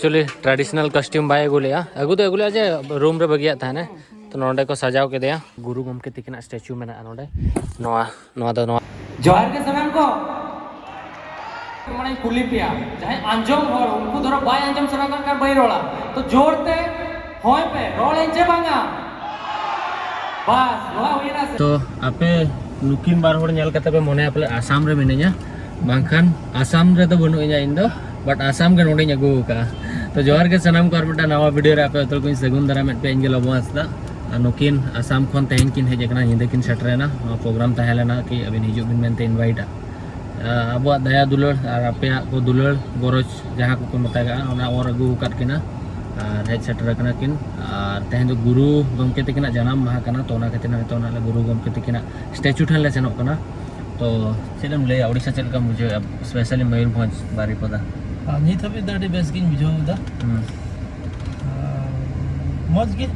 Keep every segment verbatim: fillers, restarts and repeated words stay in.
ᱮᱠᱪᱩᱭᱮᱞᱤ traditional costume ᱵᱟᱭ ᱟᱹᱜᱩ ᱞᱮᱜᱼᱟ, ᱟᱹᱜᱩ ᱫᱚ ᱟᱹᱜᱩ ᱞᱮᱜᱼᱟ ᱡᱮ ᱨᱩᱢ ᱨᱮ ᱵᱟᱹᱜᱤᱭᱟᱫ ᱛᱟᱦᱮᱱᱟ᱾ ᱛᱚ ᱱᱚᱸᱰᱮ ᱠᱚ ᱥᱟᱡᱟᱣ ᱠᱮᱫᱮᱭᱟ, ᱜᱩᱨᱩ ᱜᱚᱢᱠᱮ ᱛᱤᱠᱤᱱᱟᱜ ᱥᱴᱮᱪᱩ ᱢᱮᱱᱟᱜᱼᱟ ᱱᱚᱸᱰᱮ᱾ ᱱᱚᱣᱟ ᱱᱚᱣᱟ ᱫᱚ ᱱᱚᱣᱟ ᱡᱚᱦᱟᱨ ᱜᱮ ᱥᱟᱱᱟᱢ ᱠᱚ᱾ ᱢᱟᱱᱮᱧ ᱠᱩᱞᱤ ᱯᱮᱭᱟ, ᱡᱟᱦᱟᱸᱭ ᱟᱸᱡᱚᱢ ᱦᱚᱲ, ᱩᱱᱠᱩ ᱫᱷᱚᱨᱚ ᱵᱟᱭ ᱟᱸᱡᱚᱢ ᱥᱟᱱᱟ ᱠᱟᱱ ᱠᱷᱟᱱ ᱵᱟᱹᱧ ᱨᱚᱲᱟ, ᱛᱚ ᱡᱳᱨ ᱛᱮ ᱦᱳᱭ ᱯᱮ, ᱨᱚᱲ ᱟᱹᱧ ᱪᱮ ᱵᱟᱝᱟ? ᱵᱟᱥ, ᱱᱚᱣᱟ ᱦᱩᱭᱱᱟ ᱥᱮ? ᱛᱚ ᱟᱯᱮ ᱱᱩᱠᱤᱱ ᱵᱟᱨ ᱦᱚᱲ ᱧᱮᱞ ᱠᱟᱛᱮ ᱯᱮ ᱢᱚᱱᱮᱭᱟ ᱯᱟᱞᱮ ᱟᱥᱟᱢ ᱨᱮ ᱢᱤᱱᱟᱹᱧᱟ, ᱵᱟᱝᱠᱷᱟᱱ ᱟᱥᱟᱢ ᱨᱮᱫᱚ ᱵᱟᱹᱱᱩᱜ ᱤᱧᱟ ᱤᱧ ᱫᱚ, but ᱟᱥᱟᱢ ᱜᱮ ᱱᱚᱸᱰᱮᱧ ᱟᱹᱜᱩ ᱟᱠᱟᱫᱼᱟ᱾ ᱛᱚ ᱡᱚᱦᱟᱨ ᱜᱮ ᱥᱟᱱᱟᱢ ᱠᱚ, ᱟᱨ ᱢᱤᱫᱴᱟᱝ ᱱᱟᱣᱟ ᱵᱷᱤᱰᱤᱭᱳ ᱨᱮ ᱟᱯᱮ ᱡᱚᱛᱚ ᱠᱚᱧ ᱥᱟᱹᱜᱩᱱ ᱫᱟᱨᱟᱢᱮᱫ ᱯᱮ, ᱤᱧ ᱜᱮ ᱞᱚᱵᱚ ᱦᱟᱸᱥᱫᱟ᱾ ᱟᱨ ᱱᱩᱠᱤᱱ ᱟᱥᱟᱢ ᱠᱷᱚᱱ ᱛᱮᱦᱮᱧ ᱠᱤᱱ ᱦᱮᱡ ᱟᱠᱟᱱᱟ, ᱧᱤᱫᱟᱹ ᱠᱤᱱ ᱥᱮᱴᱮᱨᱮᱱᱟ᱾ ᱱᱚᱣᱟ ᱯᱨᱳᱜᱨᱟᱢ ᱛᱟᱦᱮᱸ ᱞᱮᱱᱟ ᱠᱤ ᱟᱹᱵᱤᱱ ᱦᱤᱡᱩᱜ ᱵᱤᱱ ᱢᱮᱱᱛᱮ ᱤᱱᱵᱷᱟᱭᱤᱴ ᱟ᱾ ᱟᱵᱚᱣᱟᱜ ᱫᱟᱭᱟ ᱫᱩᱞᱟᱹᱲ ᱟᱨ ᱟᱯᱮᱭᱟᱜ ᱠᱚ ᱫᱩᱞᱟᱹᱲ ᱜᱚᱨᱚᱡᱽ ᱡᱟᱦᱟᱸ ᱠᱚᱠᱚ ᱢᱮᱛᱟᱜᱟᱜᱼᱟ, ᱚᱱᱟ ᱚᱨ ᱟᱹᱜᱩ ᱟᱠᱟᱫ ᱠᱤᱱᱟ ᱟᱨ ᱦᱮᱡ ᱥᱮᱴᱮᱨ ᱟᱠᱟᱱᱟ ᱠᱤᱱ᱾ ᱟᱨ ᱛᱮᱦᱮᱧ ᱫᱚ ᱜᱩᱨᱩ ᱜᱚᱢᱠᱮ ᱛᱟᱹᱠᱤᱱᱟᱜ ᱡᱟᱱᱟᱢ ᱢᱟᱦᱟ ᱠᱟᱱᱟ, ᱛᱚ ᱚᱱᱟ ᱠᱷᱟᱹᱛᱤᱨ ᱱᱤᱛᱚᱜ ᱱᱟᱜ ᱞᱮ ᱜᱩᱨᱩ ᱜᱚᱢᱠᱮ ᱛᱟᱹᱠᱤᱱᱟᱜ ᱥᱴᱮᱪᱩ ᱴᱷᱮᱱ ᱞᱮ ᱥᱮᱱᱚᱜ ᱠᱟᱱᱟ᱾ ᱛᱚ ᱪᱮᱫ ᱮᱢ ᱞᱟᱹᱭᱟ, ᱳᱰᱤᱥᱟ ᱪᱮᱫ ᱞᱮᱠᱟᱢ ᱵᱩᱡᱷᱟᱹᱣᱮᱫᱼᱟ, ᱥᱯᱮᱥᱟᱞᱤ ᱢᱚᱭᱩᱨᱵᱷᱚᱸᱡᱽ ᱵᱟᱨᱤᱯᱚᱫᱟ? ᱟᱨ ᱱᱤᱛ ᱦᱟᱹᱵᱤᱡ ᱫᱚ ᱟᱹᱰᱤ ᱵᱮᱥ ᱜᱤᱧ ᱵᱩᱡᱷᱟᱹᱣ ᱮᱫᱟ᱾ ᱦᱩᱸ᱾ ᱟᱨ ᱢᱚᱡᱽ ᱜᱮ᱾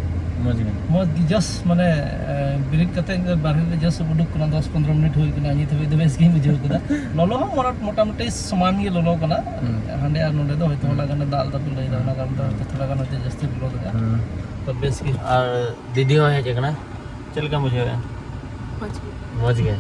ᱢᱚᱡᱽ ᱜᱮ᱾ ᱢᱚᱡᱽ ᱜᱮ, ᱡᱟᱥᱴ ᱢᱟᱱᱮ, ᱮ, ᱵᱮᱨᱮᱫ ᱠᱟᱛᱮ ᱵᱟᱨᱦᱮ ᱨᱮ ᱡᱟᱥᱴ ᱩᱰᱩᱠ ᱠᱟᱱᱟ, ᱫᱚᱥ ᱯᱚᱱᱫᱽᱨᱚ ᱢᱤᱱᱤᱴ ᱦᱩᱭ ᱠᱟᱱᱟ, ᱱᱤᱛ ᱦᱟᱹᱵᱤᱡ ᱫᱚ ᱵᱮᱥ ᱜᱤᱧ ᱵᱩᱡᱷᱟᱹᱣ ᱠᱮᱫᱟ᱾ ᱞᱚᱞᱚ ᱦᱚᱸ ᱢᱚᱴᱟ-, ᱢᱚᱴᱟᱢᱩᱴᱤ ᱥᱚᱢᱟᱱ ᱜᱮ ᱞᱚᱞᱚ ᱠᱟᱱᱟ᱾ ᱦᱩᱸ᱾ ᱦᱟᱸᱰᱮ ᱟᱨ ᱱᱚᱰᱮ ᱫᱚ ᱦᱚᱭᱛᱳ ᱦᱩᱸ᱾ ᱦᱚᱞᱟ ᱜᱟᱱᱮ ᱫᱟᱜ ᱞᱮᱫᱟ ᱠᱚ ᱞᱟᱹᱭᱫᱟ, ᱚᱱᱟ ᱠᱟᱨᱚᱱ ᱛᱮ ᱦᱚᱭᱛᱳ ᱛᱷᱚᱲᱟ ᱜᱟᱱ ᱦᱚᱭᱛᱳ ᱡᱟᱹᱥᱛᱤ ᱞᱚᱞᱚ ᱫᱟᱲᱮᱭᱟᱜᱼᱟ᱾ ᱦᱩᱸ᱾ ᱛᱚ ᱵᱮᱥ ᱜᱮ᱾ ᱟᱨ ᱫᱤᱫᱤ ᱦᱚᱸ ᱦᱮᱡ ᱟᱠᱟᱱᱟ᱾ ᱪᱮᱫ ᱞᱮᱠᱟᱢ ᱵᱩᱡᱷᱟᱹᱣᱮᱫᱼᱟ? ᱢᱚᱡᱽ ᱜᱮ᱾ ᱢᱚᱡᱽ ᱜᱮ᱾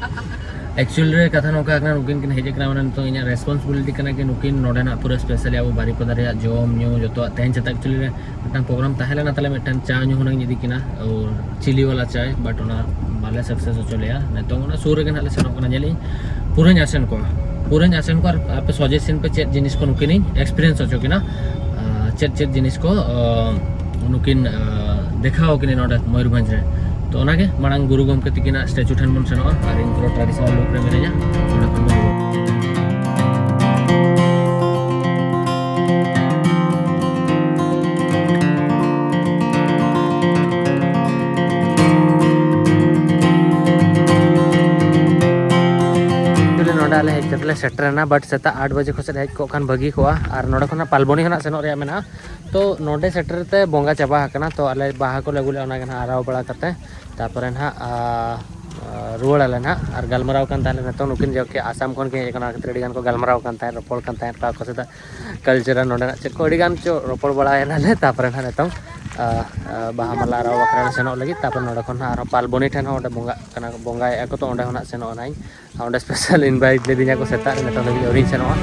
ᱮᱠᱪᱩᱭᱮᱞ ᱨᱮ ᱠᱟᱛᱷᱟ ᱱᱚᱝᱠᱟ ᱠᱟᱱᱟ, ᱱᱩᱠᱤᱱ ᱠᱤᱱ ᱦᱮᱡ ᱟᱠᱟᱱᱟ, ᱢᱟᱱᱮ ᱱᱤᱛᱚᱜ ᱤᱧᱟᱹᱜ ᱨᱮᱥᱯᱚᱱᱥᱤᱵᱤᱞᱤᱴᱤ ᱠᱟᱱᱟ ᱠᱤ ᱱᱩᱠᱤᱱ ᱱᱚᱰᱮᱱᱟᱜ ᱯᱩᱨᱟᱹ ᱥᱯᱮᱥᱟᱞᱤ ᱟᱵᱚ ᱵᱟᱨᱤᱯᱚᱫᱟ ᱨᱮᱭᱟᱜ ᱡᱚᱢ ᱧᱩ ᱡᱚᱛᱚᱣᱟᱜ᱾ ᱛᱮᱦᱮᱧ ᱥᱮᱛᱟᱜ ᱮᱠᱪᱩᱭᱮᱞᱤ ᱨᱮ ᱢᱤᱫᱴᱟᱝ ᱯᱨᱳᱜᱨᱟᱢ ᱛᱟᱦᱮᱸ ᱞᱮᱱᱟ ᱛᱟᱞᱮ, ᱢᱤᱫᱴᱟᱝ ᱪᱟ ᱧᱩ ᱦᱩᱱᱟᱹᱝ ᱤᱧ ᱤᱫᱤ ᱠᱤᱱᱟ, ᱳ, ᱪᱤᱞᱤ ᱣᱟᱞᱟ ᱪᱟᱭ, but ᱚᱱᱟ ᱵᱟᱞᱮ ᱥᱟᱠᱥᱮᱥ ᱦᱚᱪᱚ ᱞᱮᱭᱟ᱾ ᱱᱤᱛᱚᱝ ᱚᱱᱟ ᱥᱩᱨ ᱨᱮᱜᱮ ᱱᱟᱦᱟᱜ ᱞᱮ ᱥᱮᱱᱚᱜ ᱠᱟᱱᱟ, ᱧᱮᱞ ᱤᱧ ᱯᱩᱨᱟᱹᱧ ᱟᱥᱮᱱ ᱠᱚᱣᱟ, ᱯᱩᱨᱟᱹᱧ ᱟᱥᱮᱱ ᱠᱚᱣᱟ᱾ ᱟᱨ ᱟᱯᱮ ᱥᱟᱡᱮᱥᱚᱱ ᱯᱮ ᱪᱮᱫ ᱡᱤᱱᱤᱥ ᱠᱚ ᱱᱩᱠᱤᱱᱤᱧ ᱮᱠᱥᱯᱤᱨᱤᱭᱮᱱᱥ ᱦᱚᱪᱚ ᱠᱤᱱᱟ, ᱟᱨ ᱪᱮᱫ ᱪᱮᱫ ᱡᱤᱱᱤᱥ ᱠᱚ, ᱟᱸ, ᱱᱩᱠᱤᱱ, ᱟᱸ, ᱫᱮᱠᱷᱟᱣ ᱟᱹᱠᱤᱱᱟ ᱱᱚᱰᱮ ᱢᱚᱭᱩᱨᱵᱷᱚᱸᱡᱽ ᱨᱮ᱾ ᱛᱚ ᱚᱱᱟᱜᱮ ᱢᱟᱲᱟᱝ ᱜᱩᱨᱩ ᱜᱚᱢᱠᱮ ᱛᱤᱠᱤᱱᱟᱜ ᱥᱴᱮᱪᱩ ᱴᱷᱮᱱ ᱵᱚᱱ ᱥᱮᱱᱚᱜᱼᱟ, ᱟᱨ ᱤᱧ ᱯᱩᱨᱟᱹ ᱴᱨᱟᱰᱤᱥᱚᱱᱟᱞ ᱞᱩᱠ ᱨᱮ ᱢᱤᱱᱟᱹᱧᱟ᱾ ᱚᱸᱰᱮ ᱠᱷᱚᱱ ᱵᱚᱱ Actually ᱱᱚᱰᱮ ᱟᱞᱮ ᱦᱮᱡ ᱠᱟᱛᱮ ᱞᱮ ᱥᱮᱴᱮᱨᱮᱱᱟ, but ᱥᱮᱛᱟᱜ ᱟᱴ ᱵᱟᱡᱮ ᱠᱷᱚᱱ ᱥᱮᱫ ᱦᱮᱡ ᱠᱚᱜ ᱠᱷᱟᱱ ᱵᱷᱟᱹᱜᱤ ᱠᱚᱜᱼᱟ᱾ ᱟᱨ ᱱᱚᱰᱮ ᱠᱷᱚᱱᱟᱜ ᱯᱟᱞᱵᱚᱱᱤ ᱦᱚᱸ ᱱᱟᱜ ᱥᱮᱱᱚᱜ ᱨᱮᱭᱟᱜ ᱢᱮᱱᱟᱜᱼᱟ᱾ ᱛᱚ ᱱᱚᱰᱮ ᱥᱮᱴᱮᱨ ᱛᱮ ᱵᱚᱸᱜᱟ ᱪᱟᱵᱟ ᱟᱠᱟᱱᱟ, ᱛᱚ ᱟᱞᱮ ᱵᱟᱦᱟ ᱠᱚᱞᱮ ᱟᱹᱜᱩ ᱞᱮᱫᱼᱟ, ᱚᱱᱟ ᱜᱮ ᱱᱟᱜ ᱟᱨᱟᱣ ᱵᱟᱲᱟ ᱠᱟᱛᱮ, ᱛᱟᱨᱯᱚᱨᱮ ᱱᱟᱜ, ᱟ, ᱨᱩᱣᱟᱹᱲ ᱟᱞᱮ ᱱᱟᱦᱟᱜ᱾ ᱟᱨ ᱜᱟᱞᱢᱟᱨᱟᱣ ᱠᱟᱱ ᱛᱟᱦᱮᱸᱫ ᱞᱮ, ᱱᱤᱛᱚᱝ ᱱᱩᱠᱤᱱ ᱡᱚᱠᱷᱮᱡ ᱟᱥᱟᱢ ᱠᱷᱚᱱ ᱠᱤᱱ ᱦᱮᱡ ᱟᱠᱟᱱᱟ, ᱚᱱᱟ ᱠᱷᱟᱹᱛᱤᱨ ᱟᱹᱰᱤ ᱜᱟᱱ ᱠᱚ ᱜᱟᱞᱢᱟᱨᱟᱣ ᱠᱟᱱ ᱛᱟᱦᱮᱸᱫ, ᱨᱚᱯᱚᱲ ᱠᱟᱱ ᱛᱟᱦᱮᱸᱫ, ᱚᱠᱟ ᱠᱚ ᱥᱮᱫᱟᱜ ᱠᱟᱞᱪᱟᱨ ᱱᱚᱰᱮᱱᱟᱜ ᱪᱮᱫ ᱠᱚ, ᱟᱹᱰᱤ ᱜᱟᱱ ᱪᱚ ᱨᱚᱯᱚᱲ ᱵᱟᱲᱟᱭᱮᱱᱟᱞᱮ᱾ ᱛᱟᱨᱯᱚᱨᱮ ᱱᱟᱦᱟᱜ ᱱᱤᱛᱚᱝ ᱵᱟᱦᱟ ᱢᱟᱞᱟ ᱟᱨᱟᱣ ᱵᱟᱠᱷᱨᱟ ᱞᱮ ᱥᱮᱱᱚᱜ ᱞᱟᱹᱜᱤᱫ᱾ ᱛᱟᱨᱯᱚᱨᱮ ᱱᱚᱰᱮ ᱠᱷᱚᱱ ᱱᱟᱦᱟᱜ ᱟᱨᱦᱚᱸ ᱯᱟᱞᱵᱚᱱᱤ ᱴᱷᱮᱱ ᱦᱚᱸ ᱚᱸᱰᱮ ᱵᱚᱸᱜᱟᱜ ᱠᱟᱱᱟ, ᱵᱚᱸᱜᱟᱭᱮᱫᱼᱟ ᱠᱚ, ᱛᱚ ᱚᱸᱰᱮ ᱦᱚᱸ ᱱᱟᱦᱟᱜ ᱥᱮᱱᱚᱜ ᱟᱹᱧ᱾ ᱚᱸᱰᱮ ᱥᱯᱮᱥᱟᱞ ᱤᱱᱵᱷᱟᱭᱤᱴ ᱞᱤᱫᱤᱧᱟ ᱠᱚ ᱥᱮᱛᱟᱜ ᱨᱮ, ᱱᱤᱛᱚᱝ ᱫᱷᱟᱹᱵᱤᱡ ᱟᱹᱣᱨᱤᱧ ᱥᱮᱱᱚᱜᱼᱟ᱾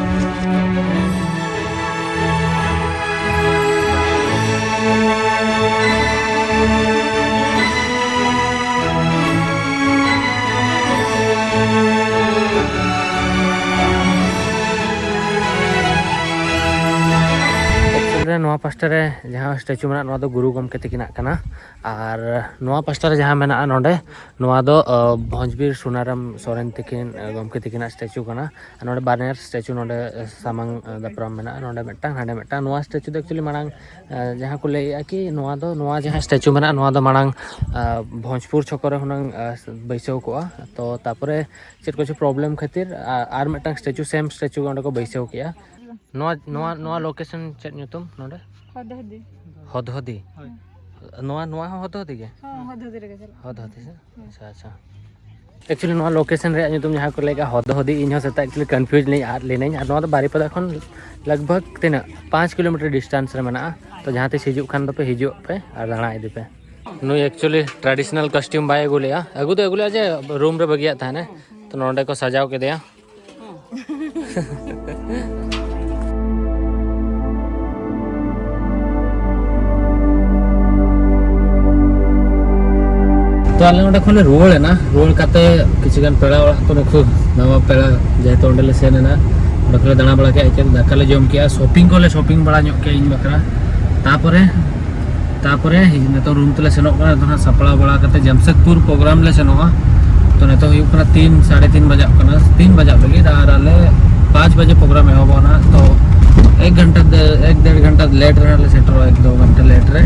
ᱮᱠᱪᱩᱭᱮᱞᱤ ᱨᱮ ᱱᱚᱣᱟ ᱯᱟᱥᱴᱟ ᱨᱮ ᱡᱟᱦᱟᱸ ᱥᱴᱮᱪᱩ ᱢᱮᱱᱟᱜᱼᱟ, ᱱᱚᱣᱟ ᱫᱚ ᱜᱩᱨᱩ ᱜᱚᱢᱠᱮ ᱛᱟᱹᱠᱤᱱᱟᱜ ᱠᱟᱱᱟ᱾ ᱟᱨ ᱱᱚᱣᱟ ᱯᱟᱥᱴᱟ ᱨᱮ ᱡᱟᱦᱟᱸ ᱢᱮᱱᱟᱜᱼᱟ ᱱᱚᱰᱮ, ᱱᱚᱣᱟ ᱫᱚ ᱵᱷᱚᱸᱡᱽᱵᱤᱨ ᱥᱩᱱᱟᱨᱟᱢ ᱥᱚᱨᱮᱱ ᱛᱟᱹᱠᱤᱱ ᱜᱚᱢᱠᱮ ᱛᱟᱹᱠᱤᱱᱟᱜ ᱥᱴᱮᱪᱩ ᱠᱟᱱᱟ᱾ ᱟᱨ ᱱᱚᱰᱮ ᱵᱟᱱᱟᱨ ᱥᱴᱮᱪᱩ ᱱᱚᱰᱮ ᱥᱟᱢᱟᱝ ᱫᱟᱯᱨᱟᱢ ᱢᱮᱱᱟᱜᱼᱟ, ᱱᱚᱰᱮ ᱢᱤᱫᱴᱟᱝ, ᱦᱟᱸᱰᱮ ᱢᱤᱫᱴᱟᱝ᱾ ᱱᱚᱣᱟ ᱥᱴᱮᱪᱩ ᱫᱚ ᱮᱠᱪᱩᱭᱮᱞᱤ ᱢᱟᱲᱟᱝ ᱡᱟᱦᱟᱸ ᱠᱚ ᱞᱟᱹᱭᱮᱫᱼᱟ ᱠᱤ ᱱᱚᱣᱟ ᱫᱚ, ᱱᱚᱣᱟ ᱡᱟᱦᱟᱸ ᱥᱴᱮᱪᱩ ᱢᱮᱱᱟᱜᱼᱟ, ᱱᱚᱣᱟ ᱫᱚ ᱢᱟᱲᱟᱝ ᱵᱷᱚᱸᱡᱽᱯᱩᱨ ᱪᱷᱚᱠᱚ ᱨᱮ ᱦᱩᱱᱟᱹᱝ ᱵᱟᱹᱭᱥᱟᱹᱣ ᱠᱚᱜᱼᱟ᱾ ᱛᱚ ᱛᱟᱯᱚᱨᱮ ᱪᱮᱫ ᱠᱚᱪᱚ ᱯᱨᱚᱵᱞᱮᱢ ᱠᱷᱟᱹᱛᱤᱨ ᱟᱨ ᱢᱤᱫᱴᱟᱝ ᱥᱴᱮᱪᱩ, ᱥᱮᱢ ᱥᱴᱮᱪᱩ ᱚᱸᱰᱮ ᱠᱚ ᱵᱟᱹᱭᱥᱟᱹᱣ ᱠᱮᱜᱼᱟ᱾ ᱱᱚᱣᱟ, ᱱᱚᱣᱟ, ᱱᱚᱣᱟ ᱞᱳᱠᱮᱥᱚᱱ ᱪᱮᱫ ᱧᱩᱛᱩᱢ ᱱᱚᱰᱮ? ᱦᱚᱫᱦᱚᱫᱤ᱾ ᱦᱚᱫᱦᱚᱫᱤ᱾ ᱦᱳᱭ᱾ ᱱᱚᱣᱟ, ᱱᱚᱣᱟ ᱦᱚᱸ ᱦᱚᱫᱦᱚᱫᱤ ᱜᱮ? ᱦᱚᱸ, ᱦᱚᱫᱦᱚᱫᱤ ᱨᱮᱜᱮ ᱪᱟᱞᱟᱜ᱾ ᱦᱚᱫᱦᱚᱫᱤ ᱥᱮ? ᱦᱳᱭ᱾ ᱟᱪᱪᱷᱟ, ᱟᱪᱪᱷᱟ᱾ ᱮᱠᱪᱩᱭᱮᱞᱤ ᱱᱚᱣᱟ ᱞᱳᱠᱮᱥᱚᱱ ᱨᱮᱭᱟᱜ ᱧᱩᱛᱩᱢ ᱡᱟᱦᱟᱸ ᱠᱚ ᱞᱟᱹᱭ ᱠᱟᱜᱼᱟ ᱦᱚᱫᱦᱚᱫᱤ, ᱤᱧ ᱦᱚᱸ ᱥᱮᱛᱟᱜ ᱮᱠᱪᱩᱭᱮᱞᱤ ᱠᱚᱱᱯᱷᱤᱭᱩᱡᱽ ᱞᱤᱧ ᱟᱫ ᱞᱤᱱᱟᱹᱧ᱾ ᱟᱨ ᱱᱚᱣᱟ ᱫᱚ ᱵᱟᱨᱤᱯᱟᱫᱟ ᱠᱷᱚᱱ ᱞᱟᱜᱽ ᱵᱷᱟᱜᱽ ᱛᱤᱱᱟᱹᱜ ᱯᱟᱸᱪ ᱠᱤᱞᱳᱢᱤᱴᱟᱨ ᱰᱤᱥᱴᱮᱱᱥ ᱨᱮ ᱢᱮᱱᱟᱜᱼᱟ᱾ ᱛᱚ ᱡᱟᱦᱟᱸ ᱛᱤᱥ ᱦᱤᱡᱩᱜ ᱠᱷᱟᱱ ᱫᱚᱯᱮ ᱦᱤᱡᱩᱜ ᱯᱮ ᱟᱨ ᱫᱟᱬᱟ ᱤᱫᱤ ᱯᱮ᱾ ᱱᱩᱭ ᱮᱠᱪᱩᱭᱮᱞᱤ ᱴᱨᱟᱰᱤᱥᱚᱱᱟᱞ ᱠᱚᱥᱴᱤᱭᱩᱢ ᱵᱟᱭ ᱟᱹᱜᱩ ᱞᱮᱜᱼᱟ, ᱟᱹᱜᱩ ᱫᱚ ᱟᱹᱜᱩ ᱞᱮᱜᱼᱟ ᱡᱮ ᱨᱩᱢ ᱨᱮ ᱵᱟᱹᱜᱤᱭᱟᱫ ᱛᱟᱦᱮᱱᱟᱭ᱾ ᱛᱚ ᱱᱚᱰᱮ ᱠᱚ ᱥᱟᱡᱟᱣ ᱠᱮᱫᱮᱭᱟ᱾ ᱛᱚ ᱟᱞᱮ ᱚᱸᱰᱮ ᱠᱷᱚᱱ ᱞᱮ ᱨᱩᱣᱟᱹᱲ ᱮᱱᱟ᱾ ᱨᱩᱣᱟᱹᱲ ᱠᱟᱛᱮ ᱠᱤᱪᱷᱩ ᱜᱟᱱ ᱯᱮᱲᱟ ᱚᱲᱟᱜ ᱠᱚ, ᱱᱩᱠᱩ ᱱᱟᱣᱟ ᱯᱮᱲᱟ ᱡᱮᱦᱮᱛᱩ ᱚᱸᱰᱮ ᱞᱮ ᱥᱮᱱ ᱮᱱᱟ, ᱚᱸᱰᱮ ᱠᱷᱚᱱ ᱞᱮ ᱫᱟᱬᱟ ᱵᱟᱲᱟ ᱠᱮᱜᱼᱟ, ᱪᱮᱫ ᱫᱟᱠᱟ ᱞᱮ ᱡᱚᱢ ᱠᱮᱜᱼᱟ, ᱥᱚᱯᱤᱝ ᱠᱚᱞᱮ ᱥᱚᱯᱤᱝ ᱵᱟᱲᱟ ᱧᱚᱜ ᱠᱮᱜᱼᱟ ᱤᱧ ᱵᱟᱠᱷᱨᱟ᱾ ᱛᱟᱯᱚᱨᱮ, ᱛᱟᱯᱚᱨᱮ ᱱᱤᱛᱚᱜ ᱨᱩᱢ ᱛᱮᱞᱮ ᱥᱮᱱᱚᱜ ᱠᱟᱱᱟ᱾ ᱱᱤᱛᱚᱜ ᱦᱟᱸᱜ ᱥᱟᱯᱲᱟᱣ ᱵᱟᱲᱟ ᱠᱟᱛᱮ ᱡᱟᱢᱥᱮᱫᱽᱯᱩᱨ ᱯᱨᱳᱜᱨᱟᱢ ᱞᱮ ᱥᱮᱱᱚᱜᱼᱟ᱾ ᱛᱚ ᱱᱤᱛᱚᱜ ᱦᱩᱭᱩᱜ ᱠᱟᱱᱟ ᱛᱤᱱ, ᱥᱟᱲᱮ ᱛᱤᱱ ᱵᱟᱡᱟᱜ ᱠᱟᱱᱟ, ᱛᱤᱱ ᱵᱟᱡᱟᱜ ᱞᱟᱹᱜᱤᱫ, ᱟᱨ ᱟᱞᱮ ᱯᱟᱸᱪ ᱵᱟᱡᱮ ᱯᱨᱳᱜᱨᱟᱢ ᱮᱦᱚᱵᱚᱜᱼᱟ ᱱᱟᱦᱟᱜ᱾ ᱛᱚ ᱮᱠ ᱜᱷᱚᱱᱴᱟ, ᱮᱠ ᱰᱮᱲ ᱜᱷᱚᱱᱴᱟ ᱞᱮᱴ ᱨᱮ ᱦᱟᱸᱜ ᱞᱮ ᱥᱮᱴᱮᱨᱚᱜᱼᱟ, ᱮᱠ ᱫᱳ ᱜᱷᱚᱱᱴᱟ ᱞᱮᱴ ᱨᱮ᱾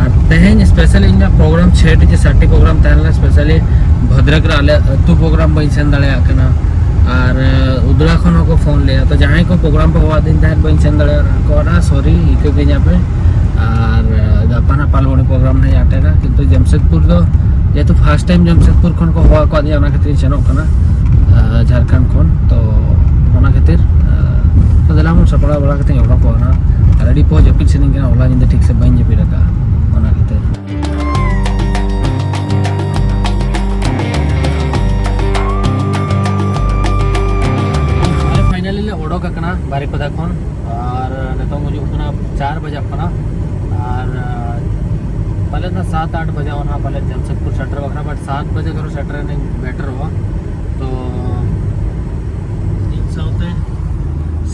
ᱟᱨ ᱛᱮᱦᱮᱧ ᱥᱯᱮᱥᱟᱞᱤ ᱤᱧᱟᱹᱜ ᱯᱨᱳᱜᱨᱟᱢ ᱪᱷᱮ ᱴᱤ ᱥᱮ ᱥᱟᱛ ᱴᱤ ᱯᱨᱳᱜᱨᱟᱢ ᱛᱟᱦᱮᱸ ᱞᱮᱱᱟ, ᱥᱯᱮᱥᱟᱞᱤ ᱵᱷᱚᱫᱨᱚᱠ ᱨᱮ ᱟᱞᱮ ᱟᱹᱛᱩ ᱯᱨᱳᱜᱨᱟᱢ ᱵᱟᱹᱧ ᱥᱮᱱ ᱫᱟᱲᱮᱭᱟᱜ ᱠᱟᱱᱟ᱾ ᱟᱨ ᱩᱫᱽᱲᱟ ᱠᱷᱚᱱ ᱦᱚᱸᱠᱚ ᱯᱷᱳᱱ ᱞᱮᱜᱼᱟ, ᱛᱚ ᱡᱟᱦᱟᱸᱭ ᱠᱚ ᱯᱨᱳᱜᱨᱟᱢ ᱯᱮ ᱦᱚᱦᱚᱣᱟᱫᱤᱧ ᱛᱟᱦᱮᱸᱫ ᱵᱟᱹᱧ ᱥᱮᱱ ᱫᱟᱲᱮᱭᱟᱜ ᱠᱟᱱᱟ, ᱥᱚᱨᱤ, ᱤᱠᱟᱹ ᱠᱟᱹᱧᱟ ᱯᱮ᱾ ᱟᱨ ᱜᱟᱯᱟ ᱱᱟᱜ ᱯᱟᱞᱵᱚᱱᱤ ᱯᱨᱳᱜᱨᱟᱢ ᱱᱟᱜ ᱟᱴᱮᱱᱟ, ᱠᱤᱱᱛᱩ ᱡᱟᱢᱥᱮᱫᱽᱯᱩᱨ ᱫᱚ ᱡᱮᱦᱮᱛᱩ first time ᱡᱟᱢᱥᱮᱫᱽᱯᱩᱨ ᱠᱷᱚᱱ ᱠᱚ ᱦᱚᱦᱚ ᱟᱠᱟᱫᱤᱧᱟ, ᱚᱱᱟ ᱠᱷᱟᱹᱛᱤᱨ ᱤᱧ ᱥᱮᱱᱚᱜ ᱠᱟᱱᱟ, ᱟᱨ ᱡᱷᱟᱲᱠᱷᱚᱸᱰ ᱠᱷᱚᱱ᱾ ᱛᱚ ᱚᱱᱟ ᱠᱷᱟᱹᱛᱤᱨ, ᱟᱨ ᱫᱮᱞᱟ ᱵᱚᱱ ᱥᱟᱯᱲᱟᱣ ᱵᱟᱲᱟ ᱠᱟᱛᱮ ᱤᱧ ᱚᱰᱚᱠᱚᱜᱼᱟ ᱱᱟᱦᱟᱜ᱾ ᱟᱨ ᱟᱹᱰᱤ ᱯᱚᱦᱚ ᱡᱟᱹᱯᱤᱫ ᱥᱟᱱᱟᱧ ᱠᱟᱱᱟ, ᱦᱚᱞᱟ ᱧᱤᱫᱟᱹ ᱴᱷᱤᱠ ᱥᱮ ᱵᱟᱹᱧ ᱡᱟᱹᱯᱤᱫ ᱟᱠᱟᱫᱼᱟ, ᱚᱱᱟ ᱠᱷᱟᱹᱛᱤᱨ᱾ ᱟᱞᱮ finally ᱞᱮ ᱚᱰᱚᱠ ᱟᱠᱟᱱᱟ ᱵᱟᱨᱤᱯᱟᱫᱟ ᱠᱷᱚᱱ, ᱟᱨ ᱱᱤᱛᱚᱝ ᱦᱩᱭᱩᱜ ᱠᱟᱱᱟ ᱪᱟᱨ ᱵᱟᱡᱟᱜ ᱠᱟᱱᱟ, ᱟᱨ ᱯᱟᱞᱮᱫ ᱱᱟ ᱥᱟᱛ ᱟᱴ ᱵᱟᱡᱟᱣ ᱱᱟᱦᱟᱜ ᱯᱟᱞᱮᱫ ᱡᱟᱢᱥᱮᱫᱽᱯᱩᱨ ᱥᱮᱴᱮᱨ ᱵᱟᱠᱷᱨᱟ, but ᱥᱟᱛ ᱵᱟᱡᱮ ᱫᱷᱚᱨᱚ ᱥᱮᱴᱮᱨ ᱮᱱᱟᱹᱧ betterᱚᱜᱼᱟ᱾ ᱛᱚ ᱤᱧ ᱥᱟᱶᱛᱮ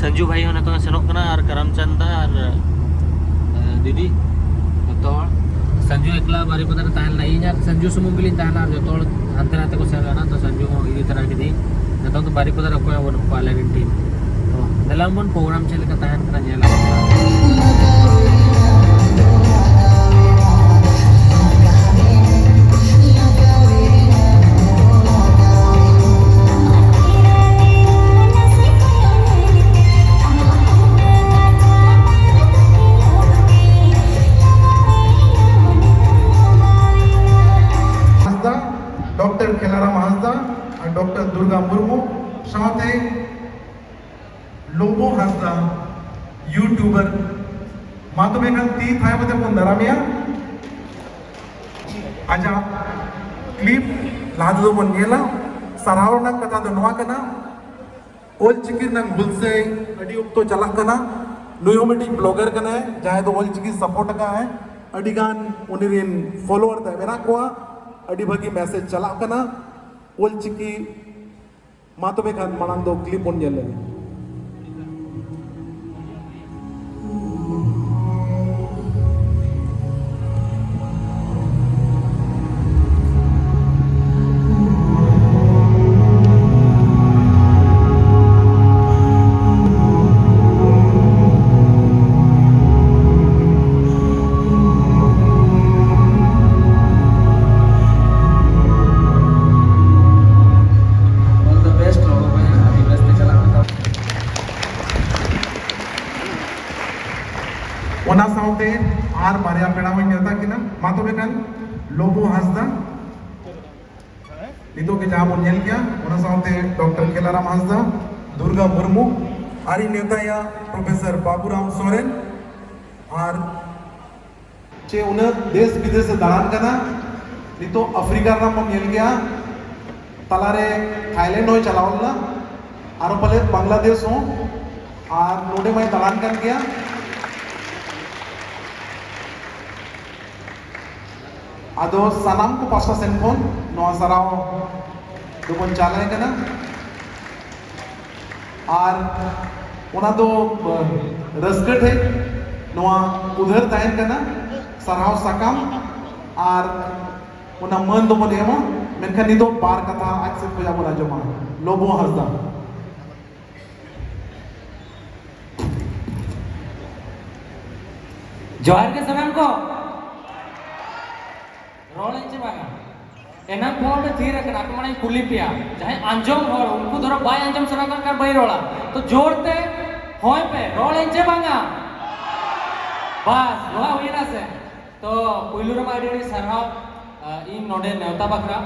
ᱥᱟᱱᱡᱩ ᱵᱷᱟᱭ ᱦᱚᱸ ᱱᱤᱛᱚᱝ ᱮ ᱥᱮᱱᱚᱜ ᱠᱟᱱᱟ, ᱟᱨ ᱠᱟᱨᱟᱢ ᱪᱟᱸᱫᱟ ᱟᱨ, ᱮ, ᱫᱤᱫᱤ, ᱡᱚᱛᱚ ᱦᱚᱲ᱾ ᱥᱟᱱᱡᱩ ᱮᱠᱞᱟ ᱵᱟᱨᱤᱯᱟᱫᱟ ᱨᱮ ᱛᱟᱦᱮᱸ ᱞᱮᱱᱟ, ᱤᱧ ᱟᱨ ᱥᱟᱱᱡᱩ ᱥᱩᱢᱩᱝ ᱜᱮᱞᱤᱧ ᱛᱟᱦᱮᱸ ᱞᱮᱱᱟ, ᱟᱨ ᱡᱚᱛᱚ ᱦᱚᱲ ᱦᱟᱱᱛᱮ ᱱᱟᱛᱮ ᱠᱚ ᱥᱮᱱ ᱞᱮᱱᱟ, ᱛᱚ ᱥᱟᱱᱡᱩ ᱦᱚᱸ ᱤᱫᱤ ᱛᱟᱨᱟ ᱠᱮᱫᱮᱭᱟᱹᱧ᱾ ᱱᱤᱛᱚᱝ ᱫᱚ ᱵᱟᱨᱤᱯᱟᱫᱟ ᱨᱮ ᱚᱠᱚᱭ ᱦᱚᱸ ᱵᱟᱹᱱᱩᱜ ᱠᱚᱣᱟ ᱟᱞᱮ ᱨᱮᱱ team᱾ ᱛᱚ ᱫᱮᱞᱟ ᱵᱚᱱ program ᱪᱮᱫ ᱞᱮᱠᱟ ᱛᱟᱦᱮᱱ ᱠᱟᱱᱟ ᱧᱮᱞ ᱟᱵᱚᱱ᱾ ᱦᱟᱸᱥᱫᱟ, ᱰᱚᱠᱴᱚᱨ ᱠᱷᱮᱞᱟᱨᱟᱢ ᱦᱟᱸᱥᱫᱟ ᱟᱨ ᱰᱚᱠᱴᱚᱨ ᱫᱩᱨᱜᱟ ᱢᱩᱨᱢᱩ ᱥᱟᱶᱛᱮ ᱞᱳᱵᱳ ᱦᱟᱸᱥᱫᱟ, YouTuber᱾ ᱢᱟ ᱛᱚᱵᱮ ᱠᱷᱟᱱ ᱛᱤ ᱛᱷᱟᱭᱚ ᱠᱟᱛᱮ ᱵᱚᱱ ᱫᱟᱨᱟᱢᱮᱭᱟ᱾ ᱟᱡᱟᱜ clip ᱞᱟᱦᱟ ᱛᱮᱫᱚ ᱵᱚᱱ ᱧᱮᱞᱟ᱾ ᱥᱟᱨᱦᱟᱣ ᱨᱮᱱᱟᱜ ᱠᱟᱛᱷᱟ ᱫᱚ ᱱᱚᱣᱟ ᱠᱟᱱᱟ, ᱚᱞ ᱪᱤᱠᱤ ᱨᱮᱱᱟᱜ ᱦᱩᱞᱥᱟᱹᱭ ᱟᱹᱰᱤ ᱚᱠᱛᱚ ᱪᱟᱞᱟᱜ ᱠᱟᱱᱟ᱾ ᱱᱩᱭ ᱦᱚᱸ ᱢᱤᱫᱴᱤᱡ blogger ᱠᱟᱱᱟᱭ, ᱡᱟᱦᱟᱸᱭ ᱫᱚ ᱚᱞ ᱪᱤᱠᱤ support ᱟᱠᱟᱫ ᱟᱭ᱾ ᱟᱹᱰᱤ ᱜᱟᱱ ᱩᱱᱤ ᱨᱮᱱ follower ᱛᱟᱭ ᱢᱮᱱᱟᱜ ᱠᱚᱣᱟ᱾ ᱟᱹᱰᱤ ᱵᱷᱟᱹᱜᱤ message ᱪᱟᱞᱟᱜ ᱠᱟᱱᱟ ᱚᱞ ᱪᱤᱠᱤ᱾ ᱢᱟ ᱛᱚᱵᱮ ᱠᱷᱟᱱ ᱢᱟᱲᱟᱝ ᱫᱚ clip ᱵᱚᱱ ᱧᱮᱞ ᱞᱮᱜᱮ᱾ All the best, ᱨᱚᱲ ᱵᱚᱭᱦᱟ, ᱟᱹᱰᱤ ᱵᱮᱥ ᱛᱮ ᱪᱟᱞᱟᱜ ᱢᱮ ᱛᱟᱵᱚᱱ᱾ ᱚᱱᱟ ᱥᱟᱶᱛᱮ ᱟᱨ ᱵᱟᱨᱭᱟ ᱯᱮᱲᱟ ᱦᱚᱸᱧ ᱱᱮᱣᱛᱟ ᱠᱤᱱᱟ᱾ ᱢᱟ ᱛᱚᱵᱮ ᱠᱷᱟᱱ, ᱞᱳᱵᱳ ᱦᱟᱸᱥᱫᱟ, ᱱᱤᱛᱚᱜ ᱜᱮ ᱡᱟᱦᱟᱸ ᱵᱚᱱ ᱧᱮᱞ ᱠᱮᱜᱼᱟ, ᱚᱱᱟ ᱥᱟᱶᱛᱮ ᱰᱚᱠᱴᱚᱨ ᱠᱷᱮᱞᱟᱨᱟᱢ ᱦᱟᱸᱥᱫᱟ, ᱫᱩᱨᱜᱟ ᱢᱩᱨᱢᱩ, ᱟᱨᱤᱧ ᱱᱮᱣᱛᱟᱭᱟ ᱯᱨᱚᱯᱷᱮᱥᱚᱨ ᱵᱟᱵᱩᱨᱟᱢ ᱥᱚᱨᱮᱱ᱾ ᱟᱨ ᱪᱮ ᱩᱱᱟᱹᱜ ᱫᱮᱥ ᱵᱤᱫᱮᱥ ᱮ ᱫᱟᱬᱟᱱ ᱠᱟᱱᱟ᱾ ᱱᱤᱛᱚᱜ ᱟᱯᱷᱨᱤᱠᱟ ᱨᱮᱱᱟᱜ ᱵᱚᱱ ᱧᱮᱞ ᱜᱮᱭᱟ, ᱛᱟᱞᱟᱨᱮ ᱛᱷᱟᱭᱞᱮᱱᱰ ᱦᱚᱸᱭ ᱪᱟᱞᱟᱣ ᱞᱮᱱᱟ, ᱟᱨᱚ ᱯᱟᱞᱮ ᱵᱟᱝᱞᱟᱫᱮᱥ ᱦᱚᱸ, ᱟᱨ ᱱᱚᱰᱮ ᱢᱟᱭ ᱫᱟᱬᱟᱱ ᱠᱟᱱ ᱜᱮᱭᱟ᱾ ᱟᱫᱚ ᱥᱟᱱᱟᱢ ᱠᱚ ᱯᱟᱥᱴᱟ ᱥᱮᱱ ᱠᱷᱚᱱ ᱱᱚᱣᱟ ᱥᱟᱨᱦᱟᱣ ᱫᱚᱵᱚᱱ ᱪᱟᱞᱟᱭ ᱠᱟᱱᱟ᱾ ᱟᱨ ᱚᱱᱟ ᱫᱚ, ᱟᱸ, ᱨᱟᱹᱥᱠᱟᱹ ᱴᱷᱮᱡ ᱱᱚᱣᱟ ᱩᱫᱷᱟᱹᱨ ᱛᱟᱦᱮᱱ ᱠᱟᱱᱟ, ᱥᱟᱨᱦᱟᱣ ᱥᱟᱠᱟᱢ, ᱟᱨ ᱚᱱᱟ ᱢᱟᱹᱱ ᱫᱚᱵᱚᱱ ᱮᱢᱟ᱾ ᱢᱮᱱᱠᱷᱟᱱ ᱱᱤᱛᱚᱜ ᱵᱟᱨ ᱠᱟᱛᱷᱟ ᱟᱡ ᱥᱮᱫ ᱠᱷᱚᱱ ᱵᱚᱱ ᱟᱸᱡᱚᱢᱟ᱾ ᱞᱚᱵᱚ ᱦᱟᱸᱥᱫᱟ᱾ ᱡᱚᱦᱟᱨ ᱜᱮ ᱥᱟᱱᱟᱢ ᱠᱚ᱾ ᱨᱚᱲ ᱟᱹᱧ ᱪᱮ ᱵᱟᱝᱟ? ᱮᱱᱟᱝ ᱠᱷᱚᱱ ᱞᱮ ᱛᱷᱤᱨ ᱟᱠᱟᱱᱟ, ᱟᱯᱮ ᱢᱟᱲᱟᱝ ᱤᱧ ᱠᱩᱞᱤ ᱯᱮᱭᱟ᱾ ᱡᱟᱦᱟᱸᱭ ᱟᱸᱡᱚᱢ ᱦᱚᱲ, ᱩᱱᱠᱩ ᱫᱷᱚᱨᱚ ᱵᱟᱭ ᱟᱸᱡᱚᱢ ᱥᱟᱱᱟ ᱠᱟᱱ ᱠᱷᱟᱱ ᱵᱟᱹᱧ ᱨᱚᱲᱟ᱾ ᱛᱚ ᱡᱳᱨ ᱛᱮ ᱦᱚᱭ ᱯᱮ, ᱨᱚᱲ ᱟᱹᱧ ᱪᱮ ᱵᱟᱝᱟ? ᱵᱟᱥ, ᱱᱚᱣᱟ ᱦᱩᱭᱱᱟ ᱥᱮ? ᱛᱚ ᱯᱩᱭᱞᱩ ᱨᱮᱢᱟ ᱟᱹᱰᱤ ᱟᱹᱰᱤ ᱥᱟᱨᱦᱟᱣ, ᱟᱸ, ᱤᱧ ᱱᱚᱰᱮ ᱱᱮᱣᱛᱟ ᱵᱟᱠᱷᱨᱟ,